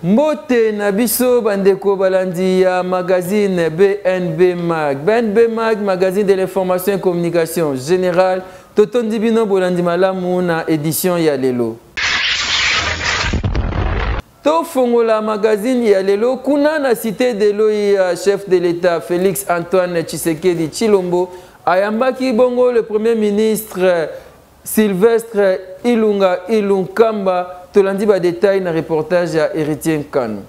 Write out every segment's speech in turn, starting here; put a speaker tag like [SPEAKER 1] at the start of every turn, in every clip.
[SPEAKER 1] Mbote na biso bandeko balandi ya magazine BNB Mag. BNB Mag, magazine de l'information et communication générale. Totondi bino bolandi malamu na édition ya lelo. Tofongola magazine ya lelo kuna na cité de l'OIA, chef de l'État Félix Antoine Tshisekedi Tshilombo ayambaki bongo le premier ministre Sylvestre Ilunga Ilunkamba. Tolandi ba détail na reportage ya Héritier Nkanu.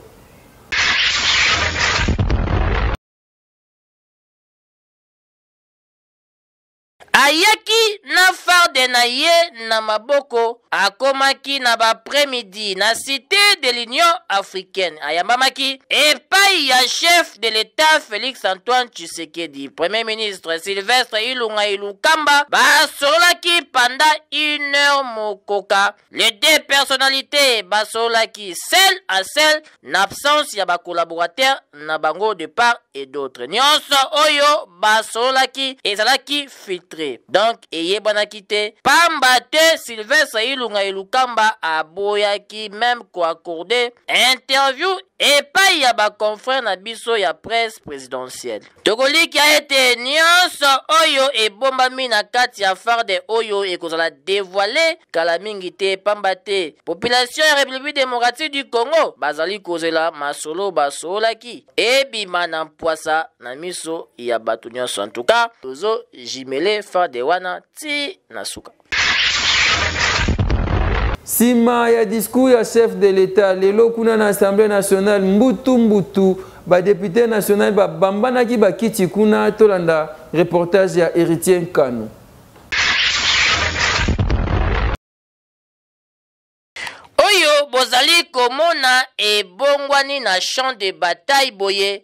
[SPEAKER 2] Ayaki na farde na ye na maboko, akomaki na b'après-midi na Cite de l'Union africaine. Ayambamaki epai ya chef de l'Etat Felix Antoine Tshisekedi. Premier ministre Sylvestre Ilunga Ilunkamba basololaki pendant une heure mokoka. Les deux personnalités basololaki seul à seul na absence ya ba collaborateurs na bango de part et d'autre. Nyonso oyo basololaki ezalaki filtré, donc eyebanaki te, pamba te Sylvestre Ilunga Ilukamba aboyaki même koaccorde interview epai ya ba confrères na biso ya presse présidentielle. Tokolikia ete nyonso oyo ebombami na kati ya farde oyo ekozala dévoilé kala mingi te, pamba te population ya République démocratique du Congo bazali kozela masolo basololaki ebima na mpwasa na miso ya bato nyonso. En tout cas, tozo jimele farde wana ti na suka.
[SPEAKER 1] Sima ya discours ya chef de l'État lelo kuna na Assemblée nationale, mbutu mbutu ba député national ba bambanaki ba kiti kuna. Tolanda reportage ya Héritier Nkanu.
[SPEAKER 2] Oyo bozali komona ebongwani na champ de bataille boye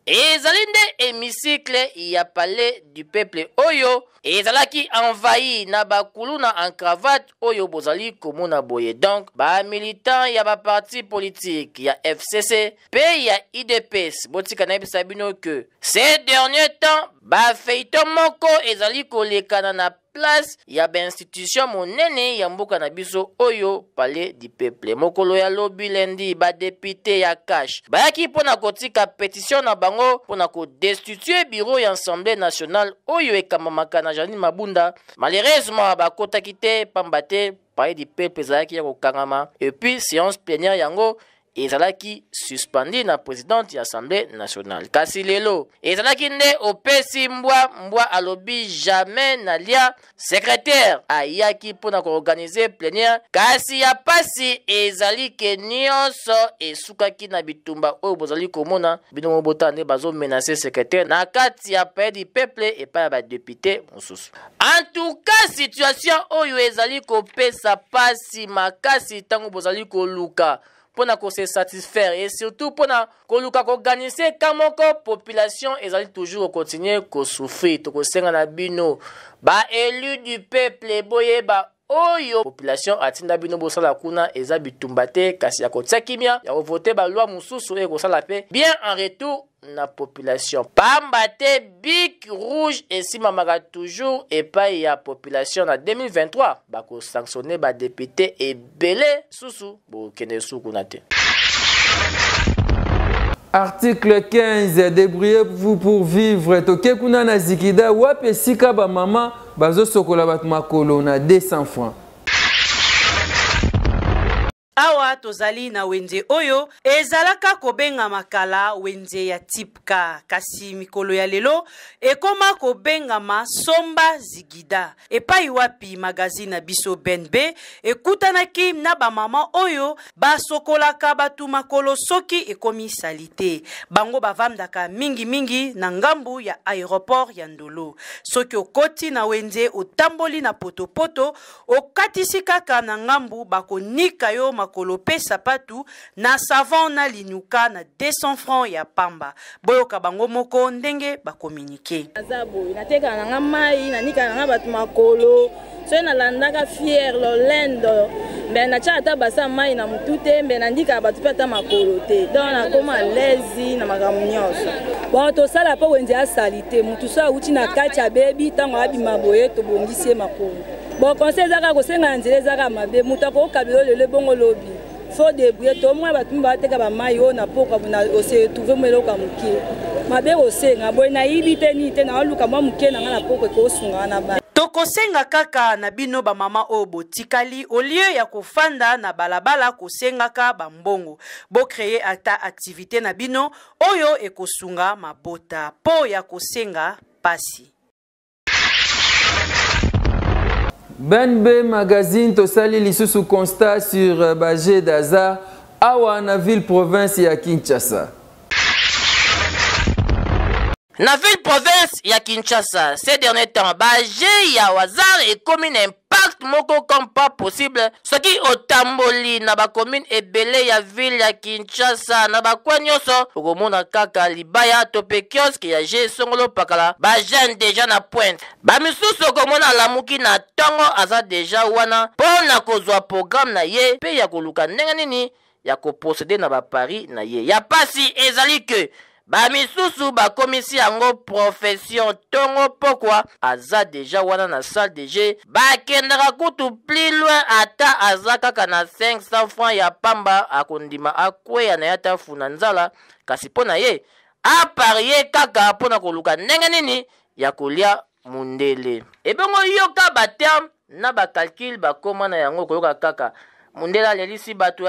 [SPEAKER 2] ezali nde hémicycle ya palais du peuple oyo ezalaki envahi na bakuluna en cravate oyo bozali komona boye. Donc ba militant ya ba parti politique ya FCC pe ya UDPS, botika nayebisa bino que ces derniers temps ba feuilleton moko ezali kolekana na place ya ba institution monene ya mboka na biso oyo palais du peuple. Mokolo ya lobi lundi, ba député ya CACH bayaki mpona kotika pétition na bango mpona kodestituer bureau ya Assemblée nationale oyo ekambamaka na Jeanine Mabunda. Malheureusement bakotaki te, pamba te palais du peuple ezalaki ya kokangama et puis séance plénière yango ezalaki suspendu na présidente ya Assemblée nationale. Kasi lelo ezalaki nde opesi mbwa, mbwa alobi jamais nalia. Secrétaire ayaki mpona koorganize plénière, kasi ya pasi ezali ke nyonso esukaki na bitumba oyo bozali komona. Bino mobota nde bazomenace secrétaire na kati ya palais du peuple epai ya badepute mosusu. En tout cas, situation oyo ezali kopesa pasi makasi ntango bozali koluka mpona kose satisfaire et surtout mpona koluka koorganiser ka moko, population ezali toujours kocontinue kosouffrir. Tokosenga na bino ba élu du peuple, boyeba oyo population atinda bino bosala kuna eza bitumba te, kasi ya kotia kimia, ya kovote baloi mosusu oyo ekosala mpe bien en retour na population, pamba te bic rouge esimamaka toujours epai ya population. Na 2023 bakosanctionne badepute ebele susu, bokende suku na te.
[SPEAKER 1] Article 15, débrouillez-vous pour vivre. Toke kuna na Zikida, wapi esika ba mama bazosokola bato makolo na 200 francs.
[SPEAKER 3] Awa tozali na wenze oyo ezalaka kobengama kala wenze ya Tipka, kasi mikolo ya lelo ekoma kobengama Somba Zigida, epai wapi magazine na biso BNB ekutanaki na bamama oyo basokolaka bato makolo soki ekomi salite. Bango bavandaka mingimingi na ngambu ya aéroport ya Ndolo. Soki okoti na wenze, otamboli na potopoto, okatisi kaka na ngambu, bakonika yo makolo pe sapatu na savon na linuka na 200 francs ya pamba. Boyoka bango moko ndenge bakomunike.
[SPEAKER 4] Naza boye, natekaka nanga mai, nanikaka nanga bato makolo. Soki nalandaka fier lolendo, mbe natyaka ata basa mai na motu te, mbe nandikaka bato mpe ata makolo te. Donc nakoma lezi na makambo nyonso.
[SPEAKER 5] Bon, tosala mpo wenze asali te, motu so awuti na kati abebi, ntango abima boye tobongisi ye makolo. Bon, conseil eza kaka kosenga na nzela, eza kaka mabe. Moto akokabela lelo ebongo lobi. Faut débrouiller tomona bato mi bateka bamai oyo na pokwa ose retrouve mo eloko ya moke mabe kosenga boye nayibi te nini te naoluka mwa moke na ngai na pokwa ekosunga na bana.
[SPEAKER 3] Tokosenga kaka na bino bamama oyo botikali, au lieu ya kofanda na balabala kosengaka bambongo, bocreye ata activité na bino oyo ekosunga mabota mpo ya kosenga pasi.
[SPEAKER 1] Ben B Magazine tosali lisusu constat sur ba jeux d'hasard awa na ville province ya Kinshasa.
[SPEAKER 2] Na ville province ya Kinshasa, ces derniers temps, ba jeux ya hasard ekomi na impact moko comme pas possible. Soki otamboli na ba commune ebele ya ville ya Kinshasa, na ba coin nyonso, okomona kaka libaya to pe kiosque ya jeu songolo pakala, ba jeunes déjà na pointe. Ba misusu okomona alamuki na tongo aza déjà wana po na kozwa programme na ye pe ya koluka ndenge nini ya ko proceder na ba paris na ye. Ya pasi ezali que ba misusu bakomisi yango profession, tongo pokwa aza deja wana na salle de jeu, bakendaka kutu plus loin, ata aza kaka na 500 francs ya pamba akondima akweya na ye ata funa nzala, kasi mpo na ye aparie kaka mpo na koluka ndenge nini ya kolia mundele. Ebongo yoka ba terme na ba calcul bakoma na yango, koyoka kaka mundele alelisi bato,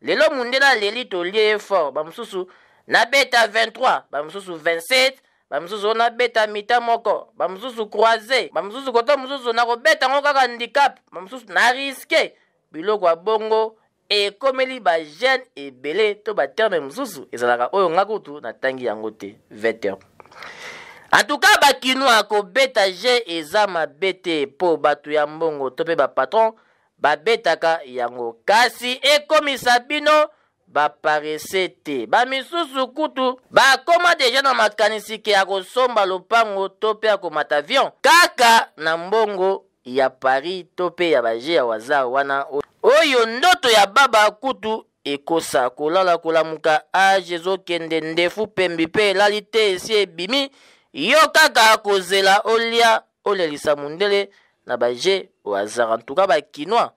[SPEAKER 2] Lelo mundele aleli tolie ye fort, ba mosusu nabeta 23, ba mosusu 27, ba mosusu oyo nabeta mita moko, ba mosusu croise, ba mosusu koto mosusu nakobeta yango kaka handicap, ba mosusu na risque. Biloko ya bongo ekomeli ba jeune ebele to ba terme mosusu ezalaka oyo nga kutu natangi yango te 20 heures. En tout cas ba kinois kobeta jeu eza mabe te po bato ya mbongo to pe ba patron babetaka yango, kasi ekomisa bino ba paresse te. Ba misusu kutu bakoma deja na makanisi ke akosomba lopango to pe akomata avion kaka na mbongo ya Paris to pe ya ba jeux ya hasard wana oyo ndoto ya baba kutu ekosa kolala kolamuka age ezokende ndefu pembi pe elali te esi ebimi yo kaka kozela olia olelisa mundele na ba jeux au hasard. En tout cas ba kinois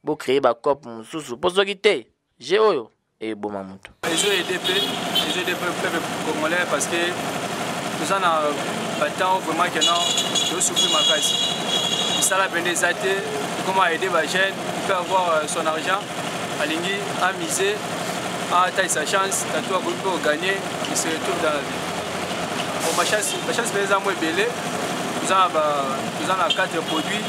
[SPEAKER 2] bo créer ba cop mosusu po soki te jeu oyo eboma moto.
[SPEAKER 6] Ezo aider pe, ezo aider pe peuple congolais parce que toza na ba temps vraiment que non tozo souffrir makasi. Misala pende eza te, comment aider ba jeunes, il peut avoir son argent, alingi amiser, atalisa chance, tantôt akoki mpe kogagner, il se retrouve dans la vie. Bon, ba chance, ba chance mpe eza mwa ebele, toza na 4 produits.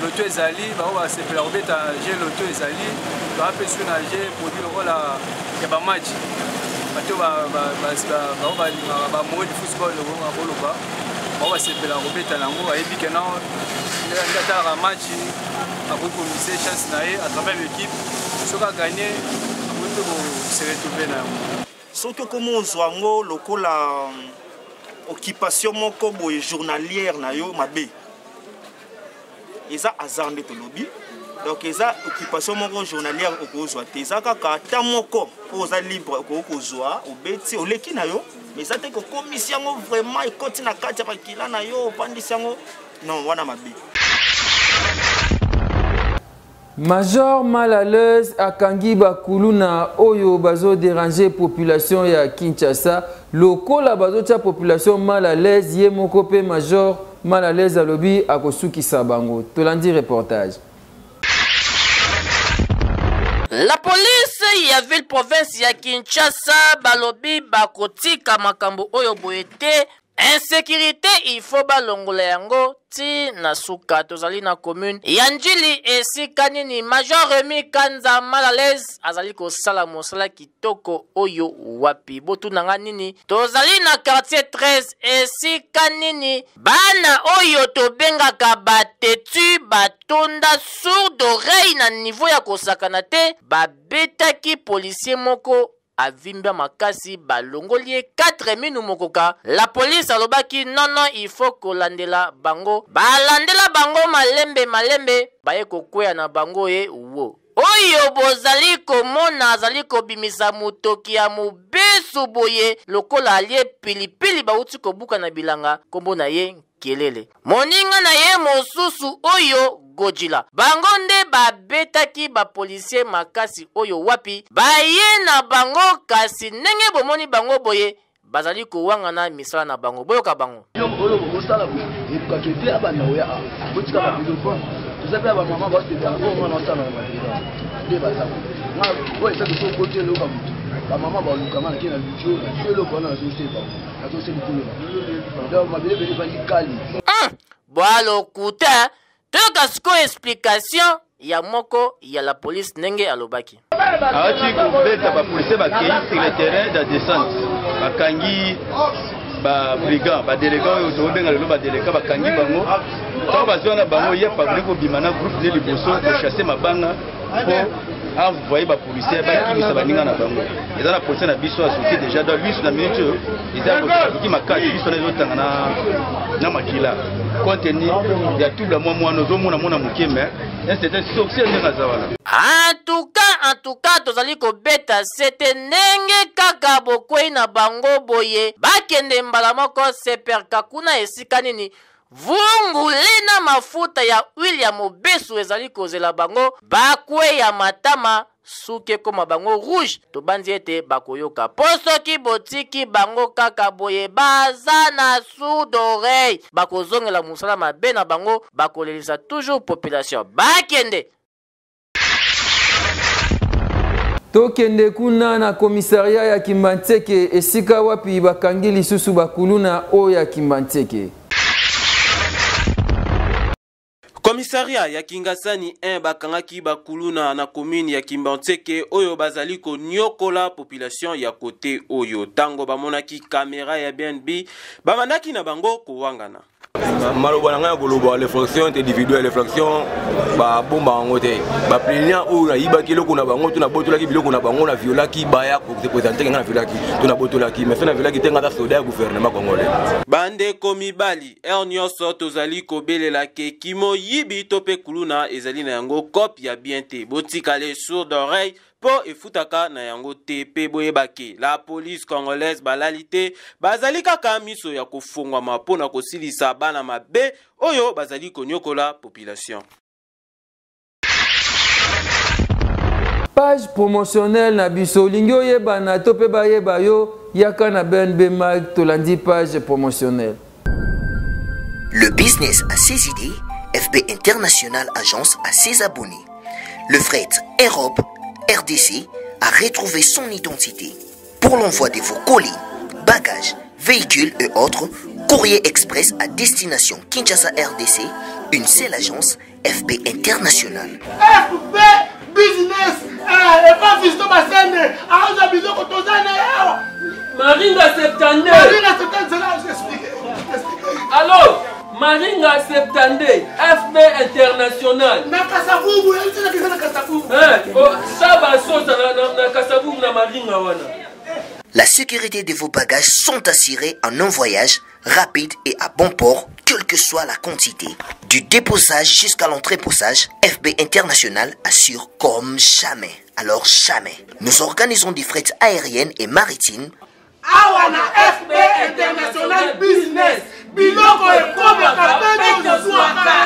[SPEAKER 6] Loto ezali, bango basepela kobeta jeu loto ezali, toza mpe su na jeu produit lokola ya ba match. Bato bango balingaka ba amoureux du football, lokola koloba, bango basepela kobeta nango, ayebi ke non, nde atalaka match, akoki komise chance na ye à travers l'équipe, soki a gagné, akoki mpe ko se retrouver na yango.
[SPEAKER 7] Soki okomi ozwa yango lokola occupation moko boye journalière na yo mabe, eza hasard nde tolobi. Donc eza occupation moko journalière okozwa te, eza kaka ata moko oyo oza libre okoki kozwa, obeti oleki na yo, mais eza te kokomisi yango vraiment ekoti na kati ya makila na yo ovandisi yango, non, wana mabe.
[SPEAKER 1] Major Malaleuse akangi bakuluna oyo bazo déranger population ya Kinshasa, lokola bazotia population mal à l'aise, ye moko pe Major Malaleuse alobi akosukisa bango. Tolandi reportage.
[SPEAKER 2] La police ya ville province ya Kinshasa balobi bakotika makambo oyo boye te. Insécurité, il faut balongola yango ti na suka. Tozali na commune ya Ndjili, esika nini Major Remy Kanza Malalaise azali kosala mosala kitoko oyo wapi. Botuna nga nini, tozali na quartier 13, esika nini bana oyo tobengaka ba tetu batonda sourde oreille na niveau ya kosakana te, babetaki policier moko avimba makasi, balongoli ye 4 minu mokoka. La police alobaki non non, il faut kolandela bango, balandela bango malembe malembe, baye kokweya na bango ye wo. Oyo bozali komona azali kobimisa motoki ya mobesu boye lokola alie pilipili bauti kobuka na bilanga, kombo na ye Kelele. Moninga na ye mosusu oyo Gojila. Bango nde babetaki ba policiers makasi oyo wapi baye na bango kasi ndenge bomoni bango boye bazali kowangana misala na bango. Boyoka bango.
[SPEAKER 8] Biloko oyo bokosala boye elukaka ete abanda koya awa botika babiloko toza mpe ya bamama basepela oyo mwana osala na mabele nde baza nga oyo eza biso okoti eloka motu bamama baluka nga nake na luki oyo nazwi eloko wana nazoseba donc mabele ebele evandi kali
[SPEAKER 2] Bwa lokuta. Toyoka sikoyo explication ya moko ya la police ndenge alobaki.
[SPEAKER 9] Awati kobeta ba policiers bakei sur le terrain de descente bakangi ba brigand ba delegats oyo tokobenga lelo ba delegats bakangi bango ntango bazwa na bango ye fabrique kobima na groupe nde liboso kochasse mabanga mpo avoye ba policiers bakimisa baninga na bango eza na policier na biso azoki déjà donc liso na minute oyo eza azoki makasi liso na ezotanga na makila compte tenu ya tubla mwa mwana ozomona mwana moke mais un certain sorcier ndenge aza wana.
[SPEAKER 2] En tout cas tozali kobeta sete ndenge kaka bokwei na bango boye bakende mbala moko seperka kuna esika nini vungule na mafuta ya huile ya mobesu ezali kozela bango bakweya matama suki ekoma bango rouge. Tobanzi ete bakoyoka po soki botiki bango kaka boye baza na sourd oreille, bakozongela mosala mabe na bango, bakolelisa toujours population. Bakende.
[SPEAKER 1] Tokende kuna na commissariat ya Kimbanseke esika wapi bakangi lisusu bakuluna oyo ya Kimbanseke.
[SPEAKER 10] Commissariat ya Kingasani 1 bakangaki bakuluna na commune ya Kimbanseke oyo bazali konyokola population ya kote oyo. Tango bamonaki kamera ya BNB, babandaki na bango kowangana.
[SPEAKER 11] Maloba na ngai ya koloba, l'infraction individuelle, l'infraction babomba yango te. Baplaignant oyo nayibaki eloko na bango to nabotolaki biloko na bango, na violaki, baya kose présenter ngai na violaki to nabotolaki, mais so na violaki te, ngai aza soda ya gouvernement congolais.
[SPEAKER 10] Bandeko mibali, heure nyonso tozali kobelela ke kimoyibi to pe kuluna ezali na yango cope ya bien te. Botika les sourds d'oreille po efutaka na yango te, pe boyeba ke la police congolaise balali te, bazali kaka miso ya kofongwama po na kosilisa bana mabe oyo bazali konyokola population.
[SPEAKER 1] Page promotionnelle na biso, olingi oyebana to pe bayeba yo, yaka na BNB Mag, tolandi page promotionnelle.
[SPEAKER 12] Le business a ses idées, FB International Agence a ses abonnés. Le fret Europe RDC a retrouvé son identité. Pour l'envoi de vos colis, bagages, véhicules et autres, Courrier Express à destination Kinshasa RDC, une seule agence FB International.
[SPEAKER 13] FB Business, eh, et pas Fiston Bassène, Aza Bizoko Tozane, awa.
[SPEAKER 1] Maringa 72.
[SPEAKER 13] Maringa 72, c'est là, j'explique.
[SPEAKER 1] Allô, Maringa 72, FB International.
[SPEAKER 13] Na Kasavubu, na na Kasavubu.
[SPEAKER 1] Hein, oh, ça va sosa na na, na Kasavubu na Maringa wana.
[SPEAKER 12] La sécurité de vos bagages sont assurées en un voyage rapide et à bon port, quelle que soit la quantité. Du déposage jusqu'à l'entreposage, FB International assure comme jamais. Alors jamais. Nous organisons des frais aériennes et maritimes.
[SPEAKER 13] Awa na FB International Business, biloko ekomaka pe tozwaka.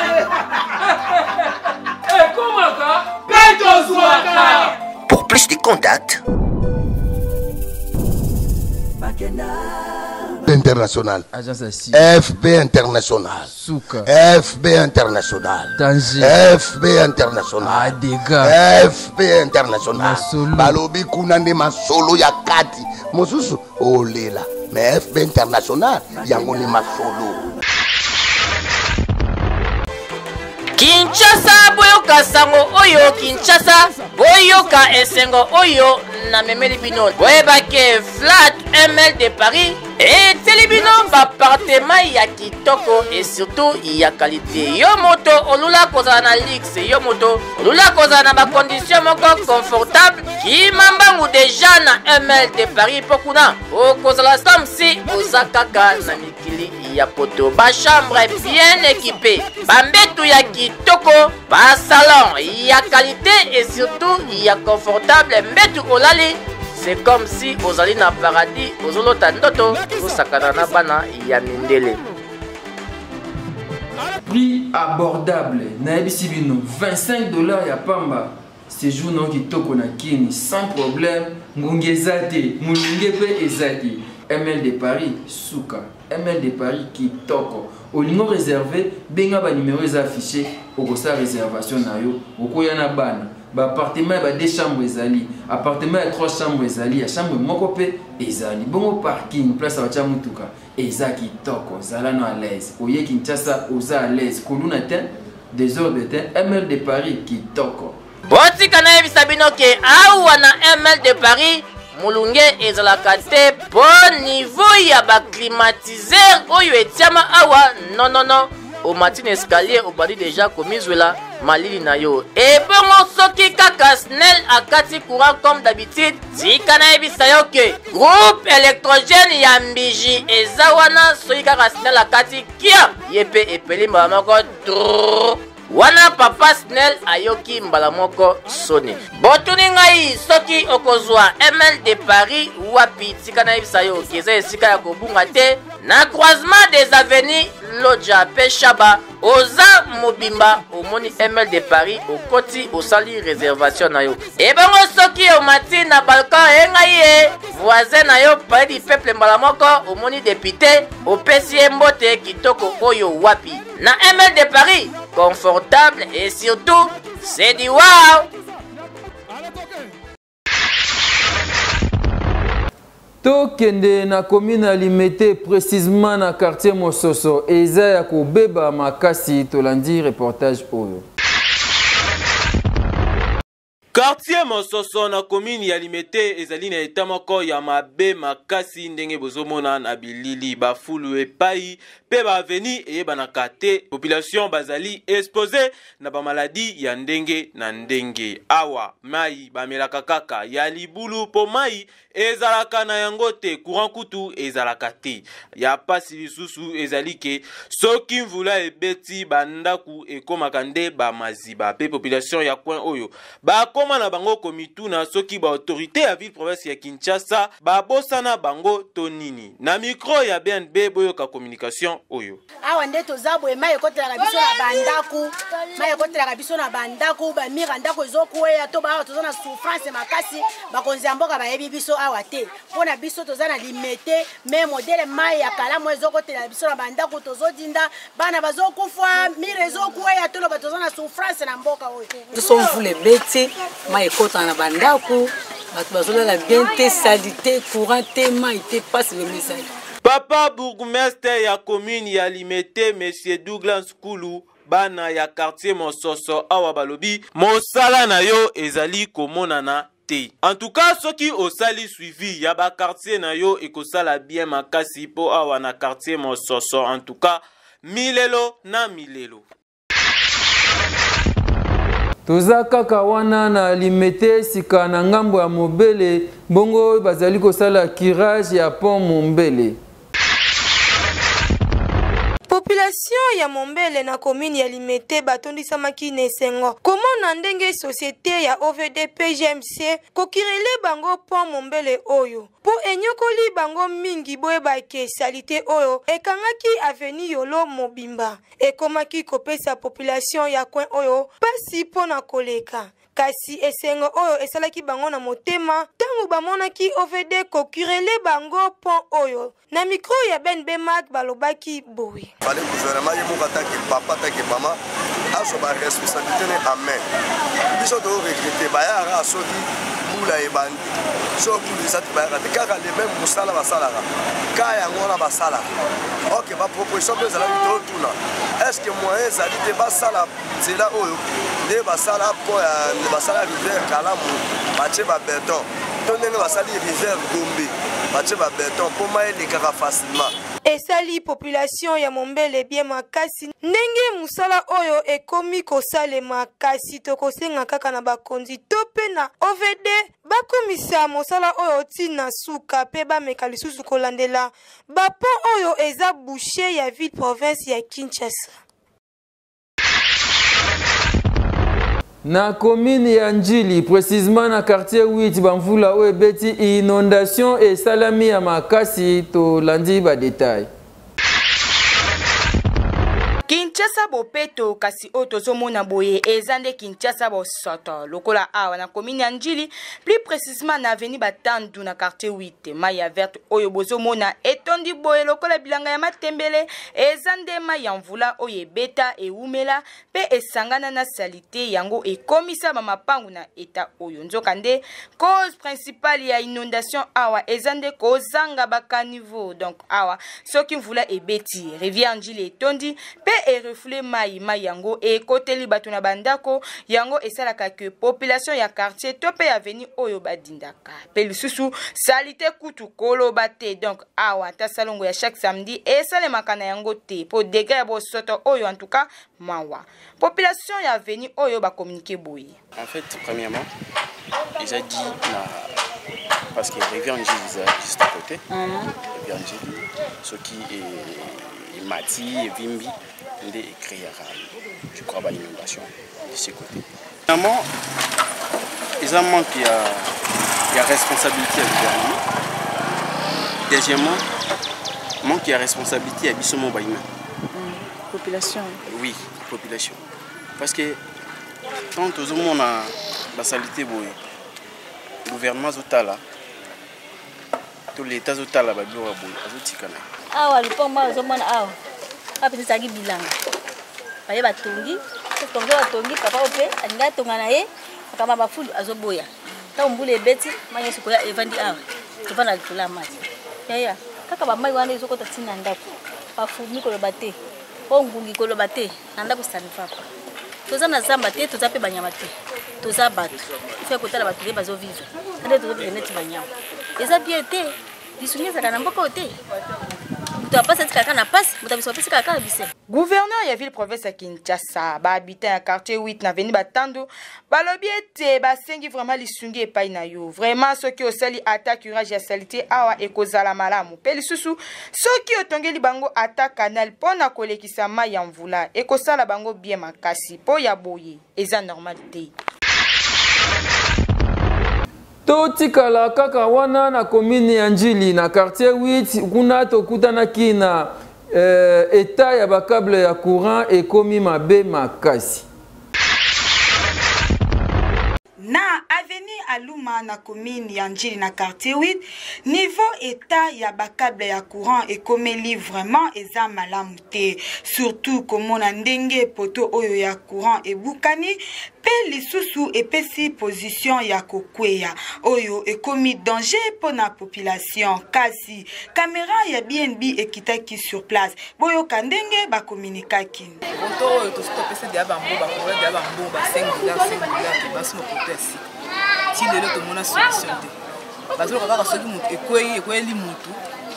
[SPEAKER 1] Ekomaka
[SPEAKER 13] pe tozwaka.
[SPEAKER 12] Pour plus de contacts,
[SPEAKER 14] International. FB International.
[SPEAKER 1] Suka.
[SPEAKER 14] FB International.
[SPEAKER 1] Tanger.
[SPEAKER 14] FB International.
[SPEAKER 1] Adega.
[SPEAKER 14] FB International.
[SPEAKER 1] Masolo.
[SPEAKER 14] Balobi kuna nde masolo ya kati. Mosusu olela. Mais FB International yango nde masolo.
[SPEAKER 2] Kinshasa boyoka sango oyo, Kinshasa boyoka esengo oyo namemeli bino. Boyeba ke Flat ML de Paris etieli bino ba appartement ya kitoko et surtout ya qualité. Yo moto olula kozala na luxe, yo moto olula kozala na ba condition moko confortable, kima mbangu déjà na ML de Paris po kuna okozala comme si oza kaka na mikili ya poto. Ba chambre bien équipée, ba mbetu ya kitoko, ba salon ya qualité et surtout ya confortable. Mbetu olali, c'est comme si ozali na paradis, ozolota ndoto, osakana na bana ya mindele.
[SPEAKER 1] Prix abordable, nayebisi bino 25 dollars ya pamba. Séjour na yo kitoko na Kin sans problème, ngungi eza te, molunge mpe eza te. ML de Paris suka, ML de Paris kitoko. Olingo réserver, benga ba numéro eza affiché, okosala réservation na yo, okoya na bana. Ba appartement ya ba deux chambres ezali, appartement ya trois chambres ezali, ya chambre moko mpe ezali. Bongo parking, place ya batia mutuka eza kitoko, zala no à l'aise. Oye Kinshasa oza à l'aise, kuluna te, désordre te, ML de Paris kitoko.
[SPEAKER 2] Botika nayebisa bino ke awa na ML de Paris molunge ezalaka te mpo niveau ya ba climatiseur oyo etiama awa non non non, omati na escalier obandi deja komizwela malili na yo. Ebongo soki kaka Snell akati courant comme d'habitude, tika nayebisa yo ke groupe électrogène ya Mbiji eza wana. Soki kaka Snell akati kia, ye mpe epeli mbala moko trrr. Wana papa Snell ayoki mbala moko soni. Botuni ngai soki okozwa ML de Paris wapi, tika nayebisa yo ke eza esika ya kobunga te na croisement des avenues Lodja pe Shaba. Oza mobimba omoni ML de Paris, okoti osali réservation na yo. Ebongo soki omati na balcon e ngai ye voisin na yo palais du peuple mbala moko omoni député, opesi ye mbote kitoko oyo wapi na ML de Paris, confortable et surtout c'est du wow.
[SPEAKER 1] Tokende na commune ya Limete, précisément na quartier Mososo, eza ya kobeba makasi. Tolandi reportage oyo.
[SPEAKER 10] Quartier Mososo na commune ya Limete ezali na eta moko ya mabe makasi, ndenge bozomona na bilili. Bafulu epai pe ba avenue eyebanaka te, population bazali exposé na ba maladie ya ndenge na ndenge. Awa mai bamelaka kaka ya libulu po mai ezalaka na yango te, courant kutu ezalaka te. Ya pasi lisusu ezali ke soki mvula ebeti, bandaku ekomaka nde ba maziba, pe population ya coin oyo bakoma na bango komituna soki ba autorité ya ville province ya Kinshasa babosana bango to nini. Na micro ya BNB boyoka communication oyo.
[SPEAKER 15] Awa nde toza boye, mai ekotelaka biso na bandako, mai ekotelaka biso na bandako, bamira ndako ezokweya to baawa toza na souffrance makasi. Bakonzi ya mboka bayebi biso awa te, mpo na biso toza na Limete, me modele mai ya kalamu ezokotela biso na bandako, tozodinda, bana bazokufa, mire ezokweya, toloba toza na souffrance na mboka oyo.
[SPEAKER 16] Biso mvula ebeti, mai ekotaka na bandako, bato bazolala bien te, salite, courant te, mai te, pasi vraiment ezali.
[SPEAKER 10] Papa bourgmestre ya commune ya Limete, Monsieur Douglas Kulu, bana ya quartier Mososo awa balobi mosala na yo ezali komonana te. En tout cas, soki osali suivi ya ba quartier na yo ekosala bien makasi, po awa na quartier Mososo en tout cas milelo na milelo.
[SPEAKER 1] Toza kaka wana na Limete, sika na ngambo ya Mobele, bongo bazali kosala curage ya pont Mombele.
[SPEAKER 17] Population ya Mombele na commune ya Limete batondisamaki na esengo komona ndenge société ya OVD PGMC kokirele bango pont Mombele oyo po enyokoli bango mingi. Boyeba ke salite oyo ekangaki avenue Yolo mobimba ekomaki kopesa population ya coin oyo pasi mpo na koleka. Kasi esengo oyo esalaki bango na motema ntango bamonaki OVD kokurele bango pont oyo. Na micro ya Ben Bemag balobaki boye.
[SPEAKER 18] Fallait gouvernement ye moko atake papa atake mama azwa ba responsabilité ne en main. Biso to regretter bayaka soki mbula ebandi, soki mbula eza te bayaka te, kaka le même mosala basalaka ka yango wana basalaka. Ok, ba proposition mpe ezalaki totuna est ce que moyen ezali te basala nzela oyo nde basala po ya basala rivière Kalamu batie ba beton, to ndenge basali rivière Gombe batie ba beton mpo mai elekaka facilement.
[SPEAKER 17] Esali population ya Mombele bien makasi ndenge mosala oyo ekomi kosalema, kasi tokosenga kaka na bakonzi to mpe na OVD bakomisa mosala oyo ntina suka mpe bameka lisusu kolandela ba pont oyo eza bouche ya ville province ya Kinshasa.
[SPEAKER 1] Na commune ya Njili, précisément na quartier 8, bamvula oyo ebeti inondation esalami ya makasi. Tolandi ba détail.
[SPEAKER 3] Kinshasa
[SPEAKER 19] Kinshasa bopeto, kasi oyo tozomona boye eza nde Kinshasa bosoto. Lokola awa na commune ya Ndjili, plus précisément na avenue Batandu na quartier 8, mai ya verte oyo bozomona etondi boye lokola bilanga ya matembele eza nde mai ya mvula oyo ebeta ewumela mpe esangana na salite, yango ekomisa ba mapangu na eta oyo. Nzokande cause principale ya inondation awa eza nde kozanga ba caniveau. Donc awa soki mvula ebeti, rivière Ndjili etondi mpe erefule mai, mai yango ekoteli bato na bandako, yango esalaka ke population ya quartier to mpe avenue oyo badindaka. Mpe lisusu salite kutu koloba te. Donc awa ata salongo ya chaque samedi esalemaka na yango te mpo degré ya bosoto oyo, en tout cas mawa. Population ya avenue oyo bacommuniquer boye.
[SPEAKER 20] En fait, premièrement, ils ont dit na parce que rivière Ndjili eza juste à côté. Rivière Ndjili soki emati evimbi nde ecréaka, je crois, ba inondation de ce côté. Premièrement, eza manque ya responsabilité ya gouvernement. Deuxièmement, manque ya responsabilité ya biso mo bahumain.
[SPEAKER 4] Population.
[SPEAKER 20] Oui, population, parce que tant tozomona basaleté boye, gouvernement azotala to leta azotala babiloko ya boye, azotika na ye.
[SPEAKER 21] Awa lupango awa ozomona awa, awa mpenza ezalaki bilanga. Baye batongi tongi, batongi, papa oyo mpe alingi atonga na ye makambo ya bafulu, azoboya. Ntango mbula ebeti, mai nyonso koya evandi awa, tovanda likolo ya mai. Yaya kaka bamai wana ezokota ntina ndako, bafumi koloba te, oyo ngungi koloba te na ndako. Ça ne va pas. Toza na zamba te, toza mpe banyama te, toza bato. Ife kotala bato nde bazovivre, nde tozovivre neti banyama, eza bien te. Lisungi ezalaka na mboka oyo te. Moto apasi atikaka na pasi, moto abiso apesi kaka bise.
[SPEAKER 19] Gouverneur ya ville province ya Kinshasa, bahabitant ya quartier 8 na avenue Batandu balobi ete basengi vraiment lisungi epai na yo. Vraiment, soki osali ata curage ya saleté awa, ekozala malamu. Mpe lisusu, soki otongeli bango ata canal mpo na kolekisa mai ya mvula, ekosala bango bien makasi, mpo ya boye eza normal te.
[SPEAKER 1] Totikala kaka wana na commune ya Ndjili, na quartier 8. Kuna tokutanaki na état ya bacâble ya courant ekomi mabe makasi.
[SPEAKER 19] Na avenue Aluma na commune ya Ndjili na quartier 8, niveau état ya bacâble ya courant ekomeli vraiment eza malamu te, surtout komona ndenge poto oyo ya courant ebukani mpe lisusu epesi position ya kokweya oyo ekomi danger mpo na population. Kasi kamera ya BNB ekitaki sur place, boyoka ndenge bakominikaki.
[SPEAKER 22] Poto oyo tosi topesi deya bambo bakongola deya bambongo ba 5 dollar, 5 dollar, basoma poto ya sika. Ti lelo tomona solution te. Bazoloka kaka soki motu ekwei, ekweyeli motu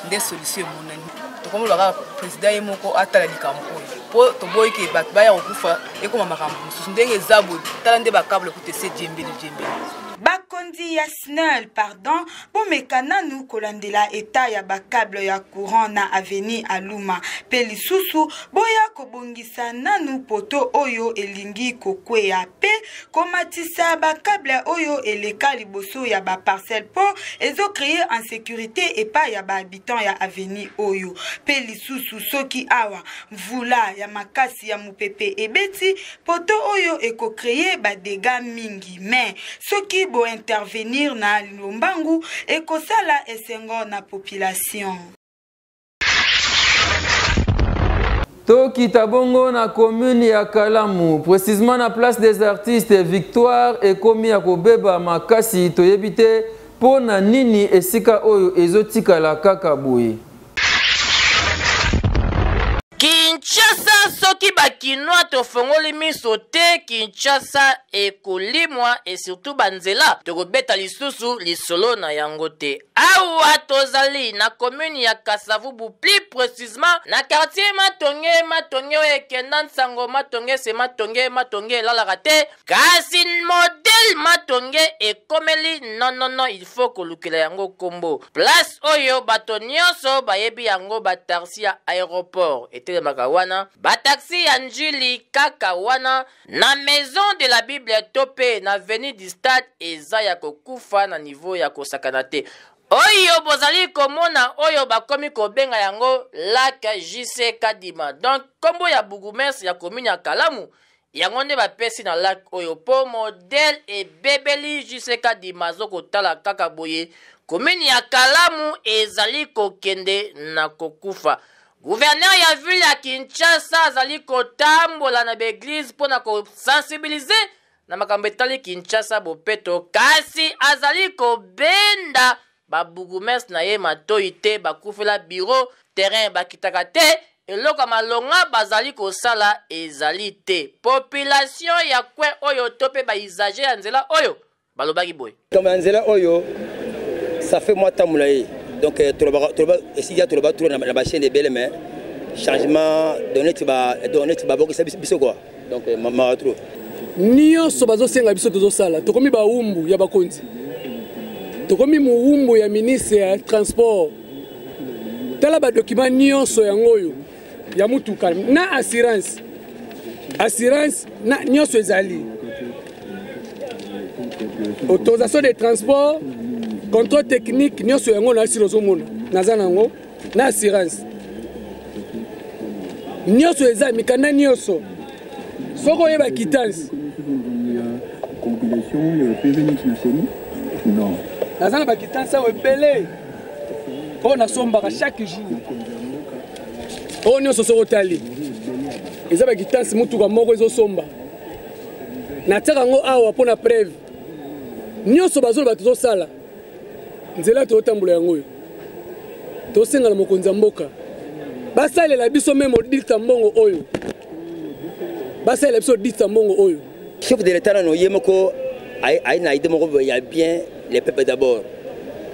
[SPEAKER 22] nde solution emonani. Tokomoloba kaka président ye moko atala likambo oyo, mpo toboyi ke bato baya kokufa, ekoma makambo mosusu. Ndenge eza boye, tala nde bacâble kuta ese jembeli jembeli.
[SPEAKER 19] Bakonzi ya SNEL, pardon, bomeka nanu kolandela état ya bacâble ya courant na avenue Aluma, mpe lisusu boya kobongisa nanu poto oyo elingi kokweya, mpe komatisa bacâble oyo eleka liboso ya baparcelle, mpo ezocréer insécurité epai ya bahabitant ya avenue oyo. Mpe lisusu, soki awa mvula ya makasi ya mopepe ebeti, poto oyo ekocréer badégâts mingi. Mais soki bointervenir na lombangu, ekosala esengo na population.
[SPEAKER 1] Tokita bongo na commune ya Kalamu, précisément na place des Artistes Victoire, ekomi ya kobeba makasi. Toyebi te mpo na nini esika oyo ezotikala kaka boye.
[SPEAKER 2] Kinshasa, soki bakinois tofongoli miso te, Kinshasa ekolimwa et surtout banzela tokobeta lisusu lisolo na yango te. Awa tozali na commune ya Kasavubu, plus précisément na quartier Matonge. Matonge oyo ekenda nsango, Matonge se Matonge, Matonge elalaka te. Kasi modèle Matonge ekomeli, non, il faut kolukela yango nkombo. Place oyo bato nyonso bayebi yango, bataxi ya aéroport etelemaka wana, bataxi ya Njili kaka wana, na Maison de la Bible to mpe na avenue du Stade, eza ya kokufa na niveau ya kosakana te. Oyo bozali komona oyo bakomi kobenga yango lac JC Kadima. Donc kombo ya bourgmestre ya commune ya Kalamu yango nde bapesi na lac oyo po modèle ebebeli JC Kadima azokotala kaka boye commune ya Kalamu ezali kokende na kokufa. Gouverneur ya ville ya Kinshasa azali kotambola na baeglise mpo na kosensibiliser na makambo etali Kinshasa bopeto, kasi azali kobenda babourgmestre na ye matoi te, bakufela bureau terrain bakitaka te, eloko ya malonga bazali kosala ezali te. Population ya coin oyo to mpe ba usager ya nzela oyo balobaki boye.
[SPEAKER 5] Likambo ya nzela oyo ça fait mwa ntango na ye donc euh, tolobaka toloba esika toloba trop na ba chaîne ebele mais changement donc neti ba donc neti babokisa biso quoi donc euh, mawa trop.
[SPEAKER 6] Nyonso bazosenga biso tozosala, tokomi bawumbu ya bakonzi, tokomi mowumbu ya ministre ya transport. Tala badokima nyonso yango oyo ya motuka na assurance, assurance na nyonso ezali autorisation de transport, contrôle technique nyonso yango na asili ozomona naza nango na assurance nyonso eza mikanda nyonso soki oyeba quittance naza na baquittance awa ebele oyo nasombaka chaque jour oyo nyonso soki otali eza baquittance motuka moko ezosomba natiaka yango awa mpo na preuve nyonso bazoloba tozosala nzela tozotambola yango oyo tosenga na mokonzi ya mboka basalela biso meme odilta mbongo oyo basalela biso odilta mbongo oyo
[SPEAKER 5] chef de l'état nano ye moko aye na idée moko ya bien le peuple d'abord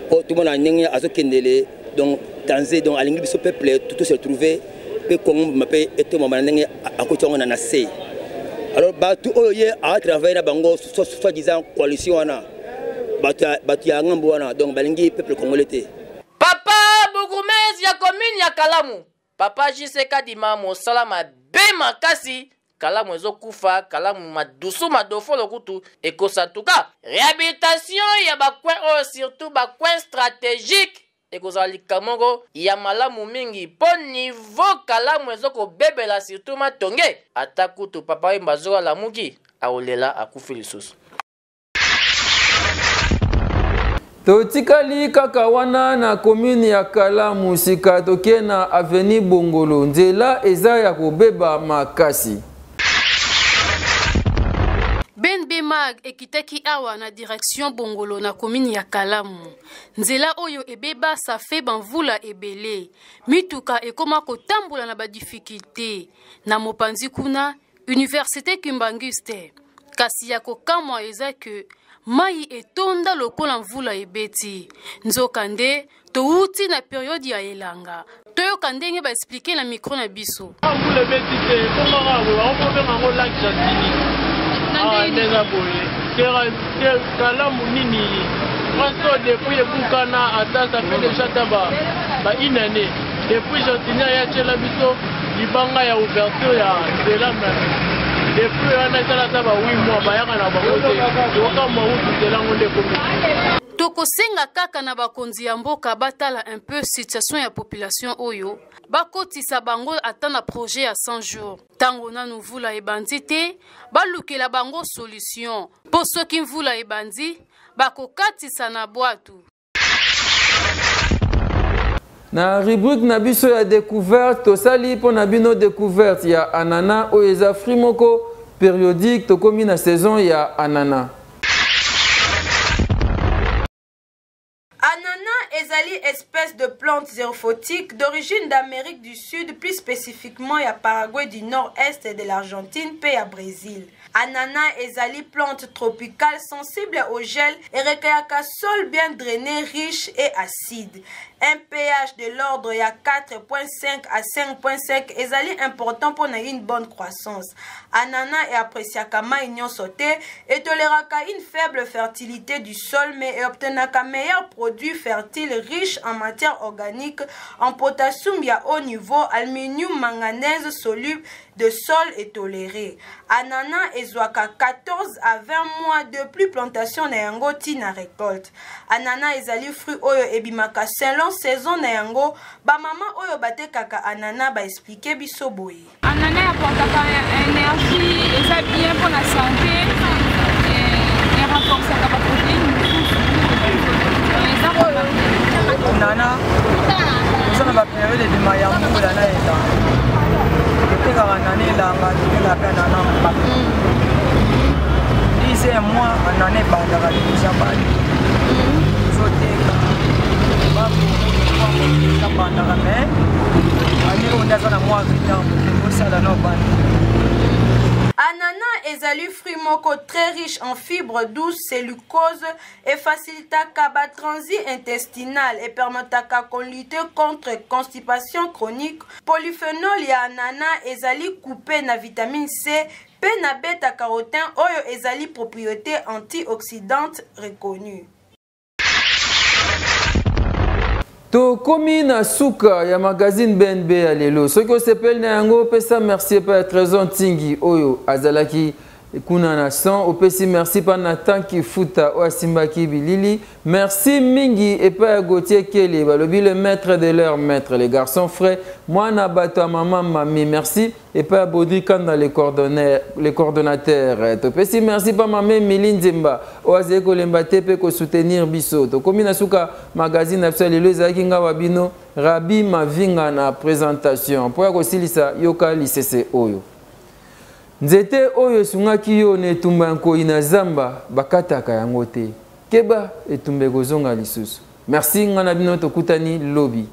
[SPEAKER 5] po tomona ndenge azokendele donc danze donc alingi biso peuple tout se retrouver mpe kongo mbima mpe etomama na ndenge akoti yango na se alors bato oyo ye atravaille na bango soit disant coalition wana bato ya ngambo wana donc balingi peuple congolais te.
[SPEAKER 2] Papa bourgmestre ya commune ya Kalamu, papa JC Kadima mosala mabe makasi, Kalamu ezokufa, Kalamu madusu madofolo kutu ekosa tuka. Rehabilitation ya ba coin oyo surtout ba coin stratégique ekozala likambo moko ya malamu mingi mpo niveau Kalamu ezokobebela surtout matonge, ata kutu papa Wemba azoka lamuki akolela akufi lisusu.
[SPEAKER 1] Totikali kaka wana na commune ya Kalamu, sika toke na avenue Bongolo, nzela eza ya kobeba makasi.
[SPEAKER 23] BNB Mag ekitaki awa na direction Bongolo na commune ya Kalamu. Nzela oyo ebeba ça fait banvula ebele. Mituka ekoma kotambola na ba difficulté. Na mopanzi kuna Université Kimbanguiste. Kasi ya kokamwa eza que mai etonda lokola mvula ebeti. Nzokande towuti na periode ya elanga. Toyoka ndenge ba expliquer na micro na biso.
[SPEAKER 24] Mvula ebeti te, ekomaka boye, bakobenga yango lac Gentini. Awa ndenge boye, tera kalamu nini François depuis ebukana ata ça fait déjà ata ba ba une année depuis Gentini aya tiela biso libanga ya ouverture ya nzela me depuis wana esala ata ba 8 mois bayaka na bango te tokamwa kutu nzela yango nde ekomi.
[SPEAKER 23] Tokosenga kaka na bakonzi ya mboka batala un peu situation ya population oyo, bakotisa bango ata na projet ya 100 jours. Tango nanu mvula ebandi te, balukela bango solution mpo soki mvula ebandi, bakokatisa na bwatu.
[SPEAKER 1] Na rubrique na biso ya découverte, tosali mpo na bino découverte ya anana oyo eza fruit moko périodique. Tokomi na saison ya anana.
[SPEAKER 17] Ananas ezali espèce de plante xerophytique d'origine d'Amérique du Sud, plus spécifiquement ya Paraguay du Nord-Est de l'Argentine mpe ya Brésil. Ananas ezali plante tropicale sensible au gel et recueillaka sol bien drainé, riche et acide. Un pH de l'ordre ya 4.5 à 5.5 ezali important mpona une bonne croissance. Ananas e appréciaka mai nyonso te, e toleraka une faible fertilité du sol mais e obtenaka meilleur produit fertile. fertile riche en matière organique, en potassium ya haut niveau, aluminium, manganèse soluble de sol et toléré. Ananas ezwaka 14 à 20 mois depuis plantation na yango ti na récolte. Ananas ezali fruit oyo ebimaka selon saison na yango. Ba mama oyo batekaka ananas ba expliquer biso boye.
[SPEAKER 7] Ananas apportaka énergie, eza bien pour la santé et renforçaka ba protéines mosusu. Eza
[SPEAKER 8] nana oza na baperiode ebima ya mbula na elanga, totekaka nana elanga, totekaka mpe nana mbaka. Dixième mois nana ebandaka deja, bali tozoteka bakongo bandaka, mais ani oyo nde aza na mwa retard moke osala na obanda.
[SPEAKER 17] Ananas ezali fruit moko très riche en fibres douces, cellulose, efacilitaka ba transit intestinal, epermetaka kolutter contre constipation chronique. Polyphénol ya ananas ezali coupe na vitamine C mpe na bêta carotène oyo ezali propriété antioxydante reconnue.
[SPEAKER 1] Tokomi na suka ya magazine BNB ya lelo. Soki osepeli na yango, opesa merci epai ya Trésor Ntingi oyo azalaki kuna na son, opesi merci mpa Nathan Kifuta oyo asimbaki bilili, merci mingi epai ya Gautier Kele, balobi le maître de leur maître, les garçons frais, mwana bato ya mama mami, merci epai ya Baudry Kanda, le coordonnateur. Topesi merci mpa mama Emili Nzemba oyo azali kolemba te mpe kosoutenir biso. Tokomi na suka magazine na biso ya lelo. Ezalaki nga wa bino Rabi Mavinga na présentation. Mpo ya kosilisa, yoka lisese oyo: nzete oyo esungaki yo na etumba ya nkoi na zamba, bakataka yango te. Keba, etumba ekozonga lisusu. Merci, nga na bino tokutani lobi.